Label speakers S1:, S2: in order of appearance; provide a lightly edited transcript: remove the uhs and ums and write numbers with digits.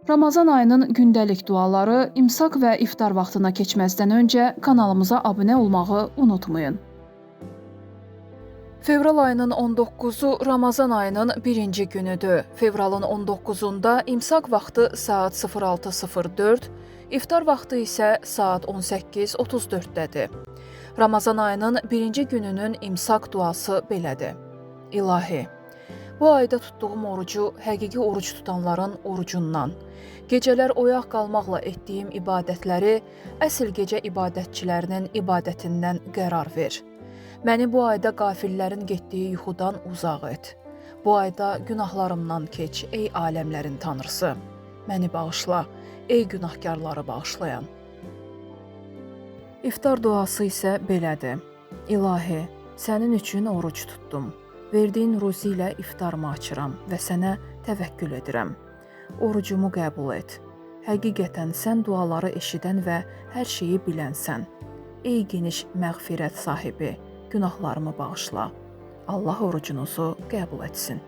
S1: Ramazan ayının gündəlik duaları imsak və iftar vaxtına keçməzdən öncə kanalımıza abunə olmağı unutmayın. Fevral ayının 19-u Ramazan ayının birinci günüdür. Fevralın 19-unda imsak vaxtı saat 06:04, iftar vaxtı isə saat 18:34-dədir. Ramazan ayının birinci gününün imsak duası belədir. İlahi, bu ayda tutduğum orucu həqiqi oruc tutanların orucundan, gecələr oyaq qalmaqla etdiyim ibadətləri əsl gecə ibadətçilərinin ibadətindən qərar ver. Məni bu ayda qafillərin getdiyi yuxudan uzaq et. Bu ayda günahlarımdan keç, ey aləmlərin tanrısı. Məni bağışla, ey günahkarları bağışlayan. İftar duası isə belədir. İlahi, sənin üçün oruc tutdum. Verdiyin ruzi ilə iftarımı açıram və sənə təvəkkül edirəm. Orucumu qəbul et. Həqiqətən sən duaları eşidən və hər şeyi bilənsən. Ey geniş məğfirət sahibi, günahlarımı bağışla. Allah orucunuzu qəbul etsin.